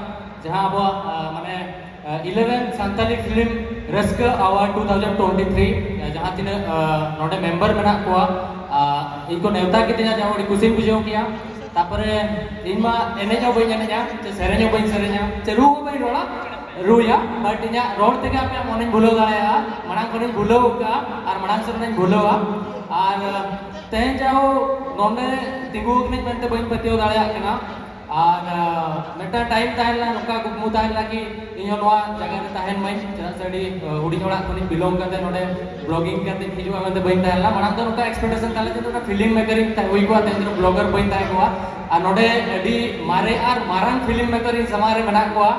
ᱡᱟᱦᱟᱸ ᱟᱵᱚᱣᱟᱜ, ᱟᱸ, ᱢᱟᱱᱮ, ᱟᱸ, eleven ᱥᱟᱱᱛᱟᱞᱤ ᱯᱷᱤᱞᱢ ᱨᱟᱹᱥᱠᱟᱹ award two thousand twenty three, ᱟᱸ, ᱡᱟᱦᱟᱸ ᱛᱤᱱᱟᱹᱜ, ᱟᱸ, ᱱᱚᱰᱮ ᱢᱮᱢᱵᱟᱨ ᱢᱮᱱᱟᱜ ᱠᱚᱣᱟ, ᱟᱸ, ᱤᱧ ᱠᱚ ᱱᱮᱣᱛᱟ ᱠᱤᱫᱤᱧᱟ, ᱡᱟᱦᱟᱸ ᱟᱹᱰᱤ ᱠᱩᱥᱤᱧ ᱵᱩᱡᱷᱟᱹᱣ ᱠᱮᱭᱟ᱾ ᱛᱟᱯᱚᱨᱮ ᱤᱧ ᱢᱟ ᱮᱱᱮᱡ ᱦᱚᱸ ᱵᱟᱹᱧ ᱮᱱᱮᱡᱼᱟ, ᱥᱮ ᱥᱮᱨᱮᱧ ᱦᱚᱸ ᱵᱟᱹᱧ ᱥᱮᱨᱮᱧᱟ, ᱥᱮ ᱨᱩ ᱦᱚᱸ ᱵᱟᱹᱧ ᱨᱚᱲᱟ, ᱨᱩᱭᱟ, but ᱤᱧᱟᱹᱜ ᱨᱚᱲ ᱛᱮᱜᱮ ᱟᱯᱮᱭᱟᱜ ᱢᱚᱱᱮᱧ ᱵᱷᱩᱞᱟᱹᱣ ᱫᱟᱲᱮᱭᱟᱜᱼᱟ, ᱢᱟᱲᱟᱝ ᱠᱷᱚᱱᱤᱧ ᱵᱷᱩᱞᱟᱹᱣ ᱟᱠᱟᱫᱼᱟ ᱟᱨ ᱢᱟᱲᱟᱝ ᱥᱮᱫ ᱦᱚᱸᱧ ᱵᱷᱩᱞᱟᱹᱣᱟ᱾ ᱟᱨ ᱛᱮᱦᱮᱧ ᱡᱟᱦᱳ ᱱᱚᱰᱮ ᱛᱤᱸᱜᱩ ᱟᱠᱟᱱᱟᱹᱧ ᱢᱮᱱᱛᱮ ᱵᱟᱹᱧ ᱯᱟᱹᱛᱭᱟᱹᱣ ᱫᱟᱲᱮᱭᱟᱜ ᱠᱟᱱᱟ᱾ ᱟᱨ, ᱟᱸ, ᱢᱤᱫᱴᱟᱝ ᱴᱟᱭᱤᱢ ᱛᱟᱦᱮᱸ ᱞᱮᱱᱟ, ᱱᱚᱝᱠᱟ ᱠᱩᱠᱢᱩ ᱛᱟᱦᱮᱸ ᱞᱮᱱᱟ ᱠᱤ ᱤᱧ ᱦᱚᱸ ᱱᱚᱣᱟ ᱡᱟᱭᱜᱟ ᱨᱮ ᱛᱟᱦᱮᱱ ᱢᱟᱹᱧ, ᱪᱮᱫᱟᱜ ᱥᱮ ᱟᱹᱰᱤ, ᱟᱸ, ᱦᱩᱰᱤᱧ ᱚᱲᱟᱜ ᱠᱷᱚᱱᱤᱧ belong ᱠᱟᱛᱮ ᱱᱚᱰᱮ vlogging ᱠᱟᱛᱮᱧ ᱦᱤᱡᱩᱜᱼᱟ ᱢᱮᱱᱛᱮ ᱵᱟᱹᱧ ᱛᱟᱦᱮᱸ ᱞᱮᱱᱟ᱾ ᱢᱟᱲᱟᱝ ᱫᱚ ᱱᱚᱝᱠᱟ expectation ᱛᱟᱦᱮᱸ ᱞᱮᱱᱟ ᱡᱮ ᱱᱚᱝᱠᱟ film maker ᱤᱧ ᱛᱟᱦᱮᱸ ᱦᱩᱭ ᱠᱚᱜᱼᱟ, ᱛᱮᱦᱮᱧ ᱫᱚ blogger ᱵᱟᱹᱧ ᱛᱟᱦᱮᱸ ᱠᱚᱜᱼᱟ᱾ ᱟᱨ ᱱᱚᱰᱮ ᱟᱹᱰᱤ ᱢᱟᱨᱮ ᱟᱨ ᱢᱟᱨᱟᱝ film maker ᱤᱧ ᱥᱟᱢᱟᱝ ᱨᱮ ᱢᱮᱱᱟᱜ ᱠᱚᱣᱟ,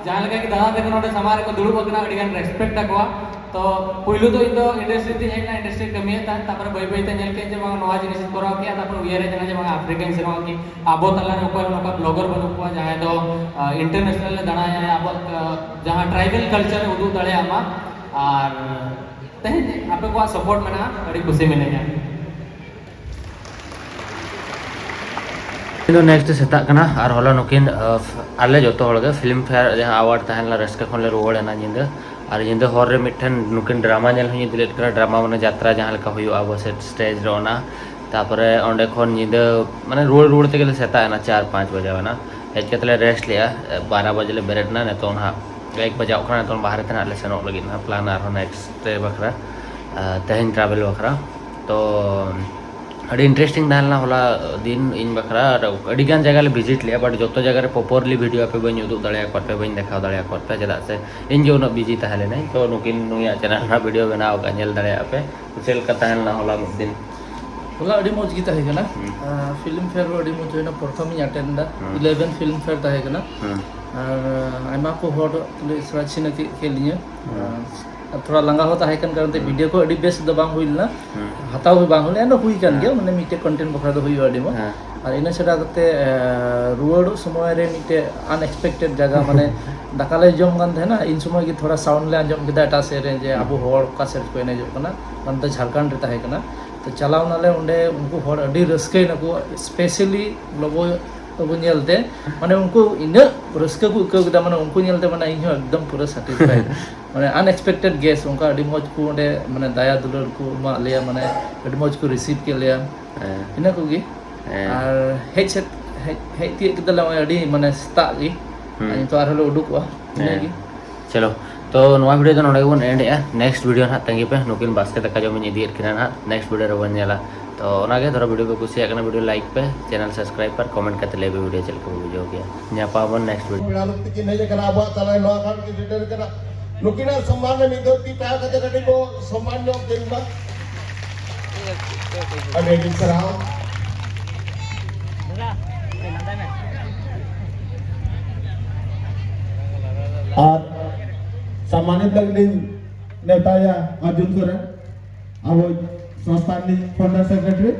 ᱡᱟᱦᱟᱸ ᱞᱮᱠᱟ ᱜᱮ ᱫᱟᱫᱟ ᱛᱟᱠᱚ ᱱᱚᱰᱮ ᱥᱟᱢᱟᱝ ᱨᱮᱠᱚ ᱫᱩᱲᱩᱵ ᱟᱠᱟᱱᱟ, ᱟᱹᱰᱤ ᱜᱟᱱ respect ᱟᱠᱚᱣᱟ᱾ ᱛᱚ ᱯᱩᱭᱞᱩ ᱫᱚ ᱤᱧ ᱫᱚ industry ᱛᱤᱧ ᱦᱮᱡ ᱮᱱᱟ, industry ᱨᱮ ᱠᱟᱹᱢᱤᱭᱮᱫ ᱛᱟᱦᱮᱸᱫ, ᱛᱟᱨᱯᱚᱨᱮ ᱵᱟᱹᱭ ᱵᱟᱹᱭ ᱛᱮ ᱧᱮᱞ ᱠᱮᱫ ᱡᱮ ᱵᱟᱝ ᱱᱚᱣᱟ ᱡᱤᱱᱤᱥ ᱤᱧ ᱠᱚᱨᱟᱣ ᱠᱮᱫᱼᱟ, ᱛᱟᱨᱯᱚᱨᱮ ᱩᱭᱦᱟᱹᱨ ᱦᱮᱡ ᱮᱱᱟ ᱡᱮ ᱵᱟᱝ ᱟᱯᱷᱨᱤᱠᱟᱧ ᱥᱮᱱᱚᱜᱼᱟ, ᱠᱤ ᱟᱵᱚ ᱛᱟᱞᱟᱨᱮ ᱚᱠᱚᱭ ᱦᱚᱸ ᱱᱚᱝᱠᱟ blogger ᱵᱟᱹᱱᱩᱜ ᱠᱚᱣᱟ ᱡᱟᱦᱟᱸᱭ ᱫᱚ, ᱟᱸ, international ᱮ ᱫᱟᱬᱟᱭᱟ, ᱟᱵᱚᱣᱟᱜ, ᱟᱸ, ᱡᱟᱦᱟᱸ tribal culture ᱮ ᱩᱫᱩᱜ ᱫᱟᱲᱮᱭᱟᱜ ᱢᱟ᱾ ᱟᱨ ᱛᱮᱦᱮᱧ ᱟᱯᱮ ᱠᱚᱣᱟᱜ support ᱢᱮᱱᱟᱜᱼᱟ, ᱟᱹᱰᱤ ᱠᱩᱥᱤ ᱢᱤᱱᱟᱹᱧᱟ᱾ ᱤᱧ ᱫᱚ ᱱᱮᱠᱥᱴ ᱥᱮᱛᱟᱜ ᱠᱟᱱᱟ, ᱟᱨ ᱦᱚᱞᱟ ᱱᱩᱠᱤᱱ ᱟᱞᱮ ᱡᱚᱛᱚ ᱦᱚᱲ ᱜᱮ ᱯᱷᱤᱞᱢ ᱯᱷᱮᱭᱟᱨ ᱡᱟᱦᱟᱸ ᱟᱣᱟᱨᱰ ᱛᱟᱦᱮᱸ ᱞᱮᱱᱟ, ᱨᱟᱹᱥᱠᱟᱹ ᱠᱷᱚᱱ ᱞᱮ ᱨᱩᱣᱟᱹᱲ ᱮᱱᱟ ᱧᱤᱫᱟᱹ᱾ ᱟᱨ ᱧᱤᱫᱟᱹ ᱦᱚᱨ ᱨᱮ ᱢᱤᱫᱴᱷᱮᱱ ᱱᱩᱠᱤᱱ ᱰᱨᱟᱢᱟ ᱧᱮᱞ ᱦᱚᱸᱧ ᱤᱫᱤ ᱞᱮᱫ ᱠᱤᱱᱟ᱾ ᱰᱨᱟᱢᱟ ᱢᱟᱱᱮ ᱡᱟᱛᱨᱟ ᱡᱟᱦᱟᱸ ᱞᱮᱠᱟ ᱦᱩᱭᱩᱜᱼᱟ ᱟᱵᱚ ᱥᱮᱫ ᱥᱴᱮᱡᱽ ᱨᱮ, ᱚᱱᱟ᱾ ᱛᱟᱨᱯᱚᱨᱮ ᱚᱸᱰᱮ ᱠᱷᱚᱱ ᱧᱤᱫᱟᱹ ᱢᱟᱱᱮ ᱨᱩᱣᱟᱹᱲ ᱨᱩᱣᱟᱹᱲ ᱛᱮᱜᱮ ᱞᱮ ᱥᱮᱛᱟᱜ ᱮᱱᱟ, ᱪᱟᱨ ᱯᱟᱸᱪ ᱵᱟᱡᱟᱣ ᱮᱱᱟ᱾ ᱦᱮᱡ ᱠᱟᱛᱮ ᱞᱮ ᱨᱮᱥᱴ ᱞᱮᱜᱼᱟ, ᱵᱟᱨᱚ ᱵᱟᱡᱮ ᱞᱮ ᱵᱮᱨᱮᱫ ᱮᱱᱟ᱾ ᱱᱤᱛᱚᱜ ᱱᱟᱦᱟᱜ ᱮᱠ ᱵᱟᱡᱟᱣ ᱠᱟᱱᱟ, ᱱᱤᱛᱚᱜ ᱵᱟᱦᱨᱮ ᱛᱮ ᱱᱟᱦᱟᱜ ᱞᱮ ᱥᱮᱱᱚᱜ ᱞᱟᱹᱜᱤᱫ ᱱᱟᱦᱟᱜ, ᱯᱞᱟᱱ ᱟᱨᱦᱚᱸ ᱱᱮᱠᱥᱴ ᱰᱮ ᱵᱟᱠᱷᱨᱟ, ᱛᱮᱦᱮᱧ ᱴᱨᱟᱵᱷᱮᱞ ᱵᱟᱠᱷᱨᱟ᱾ ᱛᱚ ᱟᱹᱰᱤ ᱤᱱᱴᱟᱨᱮᱥᱴᱤᱝ ᱛᱟᱦᱮᱸ ᱞᱮᱱᱟ ᱦᱚᱞᱟ ᱫᱤᱱ ᱤᱧ ᱵᱟᱠᱷᱨᱟ᱾ ᱟᱨ ᱟᱹᱰᱤ ᱜᱟᱱ ᱡᱟᱭᱜᱟ ᱞᱮ ᱵᱷᱤᱡᱤᱴ ᱞᱮᱜᱼᱟ, ᱵᱟᱴ ᱡᱚᱛᱚ ᱡᱟᱭᱜᱟ ᱨᱮ ᱯᱨᱚᱯᱟᱨᱞᱤ ᱵᱷᱤᱰᱤᱭᱳ ᱟᱯᱮ ᱵᱟᱹᱧ ᱩᱫᱩᱜ ᱫᱟᱲᱮᱭᱟᱠᱟᱫ ᱯᱮ, ᱵᱟᱹᱧ ᱫᱮᱠᱷᱟᱣ ᱫᱟᱲᱮᱭᱟᱠᱟᱫ ᱯᱮ, ᱪᱮᱫᱟᱜ ᱥᱮ ᱤᱧ ᱜᱮ ᱩᱱᱟᱹᱜ ᱵᱤᱡᱤ ᱛᱟᱦᱮᱸ ᱞᱮᱱᱟᱹᱧ᱾ ᱛᱚ ᱱᱩᱠᱤᱱ ᱱᱩᱭᱟᱜ ᱪᱮᱱᱮᱞ ᱨᱮᱱᱟᱜ ᱵᱷᱤᱰᱤᱭᱳ ᱵᱮᱱᱟᱣ ᱟᱠᱟᱫ, ᱧᱮᱞ ᱫᱟᱲᱮᱭᱟᱜᱼᱟ ᱯᱮ ᱪᱮᱫ ᱞᱮᱠᱟ ᱛᱟᱦᱮᱸ ᱞᱮᱱᱟ ᱦᱚᱞᱟ ᱢᱤᱫ ᱫᱤᱱ᱾ ᱦᱚᱞᱟ ᱟᱹᱰᱤ ᱢᱚᱡᱽ ᱜᱮ ᱛᱟᱦᱮᱸ ᱠᱟᱱᱟ᱾ ᱦᱩᱸ᱾ ᱯᱷᱤᱞᱢ ᱯᱷᱮᱭᱟᱨ ᱦᱚᱸ ᱟᱹᱰᱤ ᱢᱚᱡᱽ ᱦᱩᱭᱱᱟ᱾ ᱯᱨᱚᱛᱷᱚᱢᱤᱧ ᱟᱴᱮᱱᱰ ᱮᱫᱟ᱾ ᱦᱩᱸ᱾ ᱤᱞᱮᱵᱷᱮᱱ ᱯᱷᱤᱞᱢ ᱯᱷᱮᱭᱟᱨ ᱛᱟᱦᱮᱸ ᱠᱟᱱᱟ᱾ ᱦᱩᱸ᱾ ᱟᱨ ᱟᱭᱢᱟ ᱠᱚ ᱦᱚᱲ ᱛᱩᱞᱩᱡ ᱥᱮᱬᱟ ᱪᱷᱤᱱᱟᱹ ᱠᱮᱫ ᱠᱮᱫ ᱞᱤᱧᱟᱹ᱾ ᱦᱩᱸ᱾ ᱟᱨ ᱛᱷᱚᱲᱟ ᱞᱟᱸᱜᱟ ᱦᱚᱸ ᱛᱟᱦᱮᱸ ᱠᱟᱱ ᱠᱟᱨᱚᱱ ᱛᱮ ᱦᱩᱸ᱾ ᱵᱷᱤᱰᱤᱭᱳ ᱠᱚ ᱟᱹᱰᱤ ᱵᱮᱥ ᱫᱚ ᱵᱟᱝ ᱦᱩᱭ ᱞᱮᱱᱟ᱾ ᱦᱩᱸ᱾ ᱦᱟᱛᱟᱣ ᱦᱚᱸ ᱵᱟᱝ ᱦᱩᱭ ᱞᱮᱱᱟ, ᱮᱱ ᱦᱩᱭ ᱠᱟᱱ ᱦᱮᱸ᱾ ᱜᱮᱭᱟ, ᱢᱟᱱᱮ ᱢᱤᱫᱴᱮᱡ ᱠᱚᱱᱴᱮᱱᱴ ᱵᱟᱠᱷᱨᱟ ᱫᱚ ᱦᱩᱭᱩᱜᱼᱟ ᱟᱹᱰᱤ ᱢᱚᱡᱽ᱾ ᱦᱮᱸ᱾ ᱟᱨ ᱤᱱᱟᱹ ᱪᱷᱟᱰᱟ ᱠᱟᱛᱮ ᱨᱩᱣᱟᱹᱲᱚᱜ ᱥᱚᱢᱚᱭ ᱨᱮ ᱢᱤᱫᱴᱮᱡ ᱟᱱᱮᱠᱥᱯᱮᱠᱴᱮᱰ ᱡᱟᱭᱜᱟ, ᱢᱟᱱᱮ ᱫᱟᱠᱟ ᱞᱮ ᱡᱚᱢ ᱠᱟᱱ ᱛᱟᱦᱮᱱᱟ, ᱤᱱ ᱥᱚᱢᱚᱭ ᱜᱮ ᱛᱷᱚᱲᱟ ᱥᱟᱣᱩᱱᱰ ᱞᱮ ᱟᱸᱡᱚᱢ ᱠᱮᱫᱟ ᱮᱴᱟᱜ ᱥᱮᱫ ᱨᱮ, ᱡᱮ ᱟᱵᱚ ᱦᱚᱲ ᱚᱠᱟ ᱥᱮᱫ ᱠᱚ ᱮᱱᱮᱡᱚᱜ ᱠᱟᱱᱟ, ᱚᱱᱛᱮ ᱡᱷᱟᱲᱠᱷᱚᱸᱰ ᱨᱮ ᱛᱟᱦᱮᱸ ᱠᱟᱱᱟ᱾ ᱛᱚ ᱪᱟᱞᱟᱣ ᱱᱟᱞᱮ ᱚᱸᱰᱮ, ᱩᱱᱠᱩ ᱦᱚᱲ ᱟᱹᱰᱤ ᱨᱟᱹᱥᱠᱟᱹᱭ ᱱᱟᱠᱚ, ᱥᱯᱮᱥᱟᱞᱤ ᱞᱚᱵᱚᱭ ᱛᱟᱠᱚ ᱧᱮᱞᱛᱮ, ᱢᱟᱱᱮ ᱩᱱᱠᱩ ᱤᱱᱟᱹᱜ ᱨᱟᱹᱥᱠᱟᱹ ᱠᱚ ᱟᱹᱭᱠᱟᱹᱣ ᱠᱮᱫᱟ, ᱢᱟᱱᱮ ᱩᱱᱠᱩ ᱧᱮᱞᱛᱮ ᱢᱟᱱᱮ ᱤᱧᱦᱚᱸ ᱮᱠᱫᱚᱢ ᱯᱩᱨᱟᱹ ᱥᱟᱴᱤᱥᱯᱷᱟᱭᱰ᱾ ᱢᱟᱱᱮ ᱟᱱᱮᱠᱥᱯᱮᱠᱴᱮᱰ ᱜᱮᱥᱴ, ᱚᱱᱠᱟ ᱟᱹᱰᱤ ᱢᱚᱡᱽ ᱠᱚ ᱚᱸᱰᱮ ᱢᱟᱱᱮ ᱫᱟᱭᱟ ᱫᱩᱞᱟᱹᱲ ᱠᱚ ᱮᱢᱟᱜ ᱞᱮᱭᱟ, ᱢᱟᱱᱮ ᱟᱹᱰᱤ ᱢᱚᱡᱽ ᱠᱚ ᱨᱤᱥᱤᱵᱷ ᱠᱮᱫ ᱞᱮᱭᱟ᱾ ᱦᱮᱸ᱾ ᱤᱱᱟᱹ ᱠᱚᱜᱮ᱾ ᱦᱮᱸ᱾ ᱟᱨ ᱦᱮᱡ ᱥᱮᱫ ᱦᱮᱡ, ᱦᱮᱡ ᱛᱤᱭᱳᱜ ᱠᱮᱫᱟᱞᱮ ᱱᱚᱜᱼᱚᱭ ᱟᱹᱰᱤ ᱢᱟᱱᱮ ᱥᱮᱛᱟᱜ ᱜᱮ᱾ ᱦᱩᱸ᱾ ᱟᱨ ᱱᱤᱛᱚᱜ ᱟᱨᱦᱚᱸ ᱞᱮ ᱩᱰᱩᱠᱚᱜᱼᱟ᱾ ᱤᱱᱟᱹ ᱦᱮᱸ᱾ ᱜᱮ᱾ ᱪᱚᱞᱚ, ᱛᱚ ᱱᱚᱣᱟ ᱵᱷᱤᱰᱤᱭᱳ ᱫᱚ ᱱᱚᱰᱮ ᱜᱮᱵᱚᱱ ᱮᱱᱰ ᱮᱜᱼᱟ᱾ ᱱᱮᱠᱥᱴ ᱵᱷᱤᱰᱤᱭᱳ ᱱᱟᱦᱟᱜ ᱛᱟᱺᱜᱤ ᱯᱮ, ᱱᱩᱠᱤᱱ ᱵᱟᱥᱠᱮ ᱫᱟᱠᱟ ᱡᱚᱢ ᱤᱧ ᱤᱫᱤᱭᱮᱫ ᱠᱤᱱᱟ ᱱᱟᱦᱟᱜ, ᱱᱮᱠᱥᱴ ᱵᱷᱤᱰᱤᱭᱳ ᱨᱮᱵᱚᱱ ᱧᱮᱞᱟ᱾ ᱛᱚ ᱚᱱᱟᱜᱮ, ᱫᱷᱚᱨᱚ ᱵᱷᱤᱰᱤᱭᱳ ᱯᱮ ᱠᱩᱥᱤᱭᱟᱜ ᱠᱟᱱᱟ, ᱵᱷᱤᱰᱤᱭᱳ ᱞᱟᱭᱤᱠ ᱯᱮ, ᱪᱮᱱᱮᱞ ᱥᱟᱵᱥᱠᱨᱟᱭᱤᱵ ᱯᱮ, ᱟᱨ ᱠᱚᱢᱮᱱᱴ ᱠᱟᱛᱮ ᱞᱟᱹᱭ ᱯᱮ ᱵᱷᱤᱰᱤᱭᱳ ᱪᱮᱫ ᱞᱮᱠᱟ ᱯᱮ ᱵᱩᱡᱷᱟᱹᱣ ᱠᱮᱜᱼᱟ᱾ ᱧᱟᱯᱟᱢ ᱟᱵᱚᱱ ᱱᱮᱠᱥᱴ ᱵᱷᱤᱰᱤᱭᱳ᱾ ᱯᱮᱲᱟ ᱞᱩᱠ ᱛᱤᱠᱤᱱ ᱦᱮᱡ ᱟᱠᱟᱱᱟ ᱟᱵᱚᱣᱟᱜ ᱛᱟᱞᱟ ᱨᱮ, ᱱᱚᱣᱟ ᱠᱷᱚᱱ ᱠᱤᱱ ᱥᱮᱴᱮᱨ ᱠᱟᱱᱟ᱾ ᱱᱩᱠᱤᱱᱟᱜ ᱥᱚᱢᱢᱟᱱ ᱨᱮ ᱢᱤᱫ ᱫᱷᱟᱹᱣ ᱛᱤ ᱛᱟᱦᱮᱸ ᱠᱟᱛᱮ ᱠᱟᱹᱴᱤᱡ ᱵᱚ ᱥᱚᱢᱢᱟᱱ ᱧᱚᱜ ᱠᱤᱱ ᱢᱟ᱾ ᱟᱹᱰᱤ ᱟᱹᱰᱤ ᱥᱟᱨᱦᱟᱣ᱾ ᱟᱨ ᱥᱚᱢᱢᱟᱱᱤᱛ ᱞᱟᱹᱜᱤᱫ ᱞᱤᱧ ᱱᱮᱣᱛᱟᱭᱟ ᱚᱨᱡᱩᱱ ᱥᱚᱨᱮᱱ, ᱟᱵᱚ ᱥᱚᱝᱥᱛᱷᱟ ᱨᱤᱱᱤᱡ ᱯᱷᱟᱣᱩᱱᱰᱟᱨ ᱥᱮᱠᱨᱮᱴᱟᱨᱤ᱾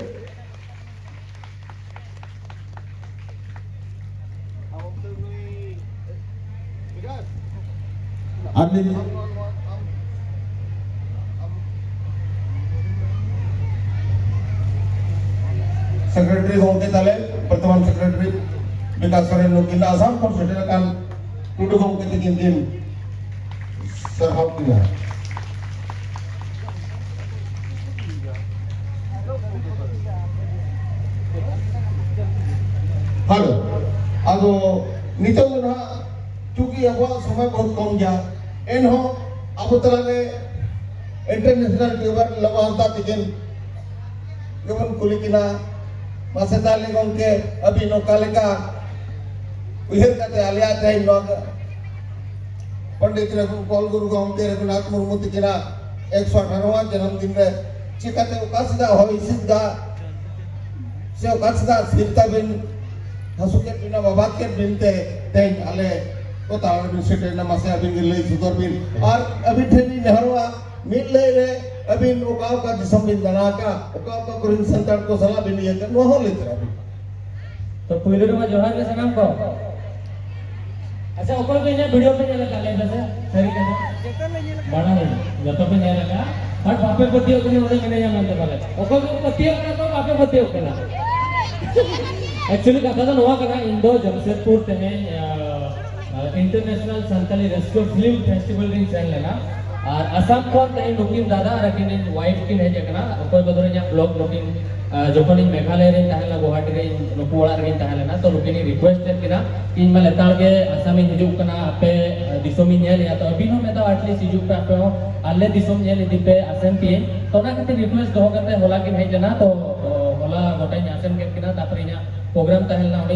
ᱟᱨ ᱱᱤᱛ ᱥᱮᱠᱨᱮᱴᱟᱨᱤ ᱜᱚᱢᱠᱮ ᱛᱟᱞᱮ, ᱵᱚᱨᱛᱚᱢᱟᱱ ᱥᱮᱠᱨᱮᱴᱟᱨᱤ ᱵᱤᱠᱟᱥ ᱥᱚᱨᱮᱱ, ᱱᱩᱠᱤᱱ ᱟᱥᱟᱢ ᱠᱷᱚᱱ ᱥᱮᱴᱮᱨ ᱟᱠᱟᱱ ᱴᱩᱰᱩ ᱜᱚᱢᱠᱮ ᱛᱟᱹᱠᱤᱱ ᱠᱤᱱ ᱥᱟᱨᱦᱟᱣ ᱠᱤᱱᱟ᱾ ᱦᱮᱞᱳ, ᱟᱫᱚ ᱱᱤᱛᱚᱜ ᱫᱚ ᱱᱟᱦᱟᱜ ᱪᱩᱸᱠᱤ ᱟᱵᱚᱣᱟᱜ ᱥᱚᱢᱚᱭ ᱵᱚᱦᱩᱛ ᱠᱚᱢ ᱜᱮᱭᱟ, ᱮᱱᱦᱚᱸ ᱟᱵᱚ ᱛᱟᱞᱟᱨᱮ ᱤᱱᱴᱟᱨᱱᱮᱥᱱᱟᱞ ᱴᱤᱭᱩᱵᱟᱨ ᱞᱟᱢᱟ ᱦᱟᱸᱥᱫᱟ ᱛᱟᱹᱠᱤᱱ ᱜᱮᱵᱚᱱ ᱠᱩᱞᱤ ᱠᱤᱱᱟ᱾ ᱢᱟᱥᱮ ᱛᱟᱦᱞᱮ ᱜᱚᱢᱠᱮ, ᱟᱹᱵᱤᱱ ᱚᱠᱟ ᱞᱮᱠᱟ ᱩᱭᱦᱟᱹᱨ ᱠᱟᱛᱮ ᱟᱞᱮᱭᱟᱜ ᱛᱮᱦᱮᱧ ᱱᱚᱣᱟ ᱯᱚᱱᱰᱤᱛ ᱨᱚᱜᱷᱩ-, ᱚᱞ ᱜᱩᱨᱩ ᱜᱚᱢᱠᱮ ᱨᱚᱜᱷᱩᱱᱟᱛᱷ ᱢᱩᱨᱢᱩ ᱛᱟᱹᱠᱤᱱᱟᱜ ᱮᱠᱥᱚ ᱟᱴᱷᱟᱨᱚ ᱣᱟᱜ ᱡᱟᱱᱟᱢ ᱫᱤᱱ ᱨᱮ ᱪᱤᱠᱟᱹᱛᱮ ᱚᱠᱟ ᱥᱮᱫᱟᱜ ᱦᱚᱭ ᱦᱤᱸᱥᱤᱫ ᱫᱟᱜ ᱥᱮ ᱚᱠᱟ ᱥᱮᱫᱟᱜ ᱥᱤᱨᱛᱟ ᱵᱤᱱ ᱦᱟᱹᱥᱩ ᱠᱮᱫ ᱵᱤᱱᱟ, ᱵᱟᱵᱟᱫ ᱠᱮᱫ ᱵᱤᱱ ᱛᱮ ᱛᱮᱦᱮᱧ ᱟᱞᱮ ᱠᱚ ᱛᱟᱞᱟ ᱨᱮᱵᱤᱱ ᱥᱮᱴᱮᱨ ᱮᱱᱟ? ᱢᱟᱥᱮ ᱟᱹᱵᱤᱱ ᱜᱮ ᱞᱟᱹᱭ ᱥᱚᱫᱚᱨ ᱵᱤᱱ᱾ ᱟᱨ ᱟᱹᱵᱤᱱ ᱴᱷᱮᱱ ᱞᱤᱧ ᱱᱮᱦᱚᱨᱚᱜᱼᱟ, ᱢᱤᱫ ᱞᱟᱹᱭ ᱨᱮ ᱟᱹᱵᱤᱱ ᱚᱠᱟ ᱚᱠᱟ ᱫᱤᱥᱚᱢ ᱵᱤᱱ ᱫᱟᱬᱟ ᱟᱠᱟᱫ, ᱚᱠᱟ ᱚᱠᱟ ᱠᱚᱨᱮᱱ ᱥᱟᱱᱛᱟᱲ ᱠᱚ ᱥᱟᱞᱟᱜ ᱵᱤᱱ ᱤᱭᱟᱹ ᱠᱮᱫ, ᱱᱚᱣᱟ ᱦᱚᱸ ᱞᱟᱹᱭ ᱛᱚᱨᱟ ᱵᱤᱱ᱾ ᱛᱚ, ᱯᱩᱭᱞᱩ ᱨᱮᱢᱟ ᱡᱚᱦᱟᱨ ᱜᱮ ᱥᱟᱱᱟᱢ ᱠᱚ᱾ ᱟᱪᱪᱷᱟ, ᱚᱠᱚᱭ ᱠᱚ ᱤᱧᱟᱹᱜ ᱵᱷᱤᱰᱤᱭᱳ ᱯᱮ ᱧᱮᱞ ᱟᱠᱟᱫ, ᱞᱟᱹᱭ ᱯᱮᱥᱮ, ᱥᱟᱹᱨᱤ ᱠᱟᱛᱷᱟ? ᱵᱟᱲᱟᱭ, ᱡᱚᱛᱚ ᱯᱮ ᱧᱮᱞ ᱟᱠᱟᱫᱼᱟ, but ᱵᱟᱯᱮ ᱯᱟᱹᱛᱭᱟᱹᱜ ᱠᱟᱱᱟ ᱚᱸᱰᱮ ᱢᱮᱱᱟᱭᱟ ᱢᱮᱱᱛᱮ ᱯᱟᱞᱮ᱾ ᱚᱠᱚᱭ ᱠᱚ ᱯᱟᱹᱛᱭᱟᱹᱜ ᱠᱟᱱᱟ ᱠᱚ, ᱵᱟᱯᱮ ᱯᱟᱹᱛᱭᱟᱹᱜ ᱠᱟᱱᱟ᱾ Actually ᱠᱟᱛᱷᱟ ᱫᱚ ᱱᱚᱣᱟ ᱠᱟᱱᱟ, ᱤᱧ ᱫᱚ ᱡᱟᱢᱥᱮᱫᱽᱯᱩᱨ ᱛᱮᱦᱮᱧ, ᱟᱸ, ᱟᱸ, International Santali Rasco Film Festival ᱨᱤᱧ ᱥᱮᱱ ᱞᱮᱱᱟ᱾ ᱟᱨ ᱟᱥᱟᱢ ᱠᱷᱚᱱ ᱛᱮᱦᱮᱧ ᱱᱩᱠᱤᱱ ᱫᱟᱫᱟ ᱟᱨ ᱟᱹᱠᱤᱱ ᱨᱤᱱ wife ᱠᱤᱱ ᱦᱮᱡ ᱟᱠᱟᱱᱟ᱾ ᱚᱠᱚᱭ ᱠᱚᱫᱚ ᱤᱧᱟᱹᱜ vlog ᱱᱩᱠᱤᱱ, ᱟᱸ, ᱡᱚᱠᱷᱚᱱ ᱤᱧ ᱢᱮᱜᱷᱟᱞᱚᱭ ᱨᱤᱧ ᱛᱟᱦᱮᱸ ᱞᱮᱱᱟ, ᱜᱩᱣᱟᱦᱟᱴᱤ ᱨᱤᱧ ᱱᱩᱠᱩ ᱚᱲᱟᱜ ᱨᱮᱜᱤᱧ ᱛᱟᱦᱮᱸ ᱞᱮᱱᱟ, ᱛᱚ ᱱᱩᱠᱤᱱ ᱤᱧ request ᱞᱮᱫ ᱠᱤᱱᱟ, ᱤᱧ ᱢᱟ ᱞᱮᱛᱟᱲ ᱜᱮ ᱟᱥᱟᱢ ᱤᱧ ᱦᱤᱡᱩᱜ ᱠᱟᱱᱟ, ᱟᱯᱮ, ᱟᱸ, ᱫᱤᱥᱚᱢ ᱤᱧ ᱧᱮᱞᱮᱜᱼᱟ, ᱛᱚ ᱟᱹᱵᱤᱱ ᱦᱚᱸ ᱢᱤᱫ ᱫᱷᱟᱣ at least ᱦᱤᱡᱩᱜ ᱯᱮ, ᱟᱯᱮ ᱦᱚᱸ ᱟᱞᱮ ᱫᱤᱥᱚᱢ ᱧᱮᱞ ᱤᱫᱤ ᱯᱮ, ᱟᱥᱮᱱ ᱯᱮ᱾ ᱛᱚ ᱚᱱᱟ ᱠᱷᱟᱹᱛᱤᱨ request ᱫᱚᱦᱚ ᱠᱟᱛᱮ ᱦᱚᱞᱟ ᱠᱤᱱ ᱦᱮᱡ ᱞᱮᱱᱟ, ᱛᱚ, ᱚ, ᱦᱚᱞᱟ ᱜᱚᱴᱟᱧ ᱟᱥᱮᱱ ᱠᱮᱫ ᱠᱤᱱᱟ, ᱛᱟᱨᱯᱚᱨᱮ ᱤᱧᱟᱹᱜ program ᱛᱟᱦᱮᱸ ᱞᱮᱱᱟ, ᱚᱸᱰᱮ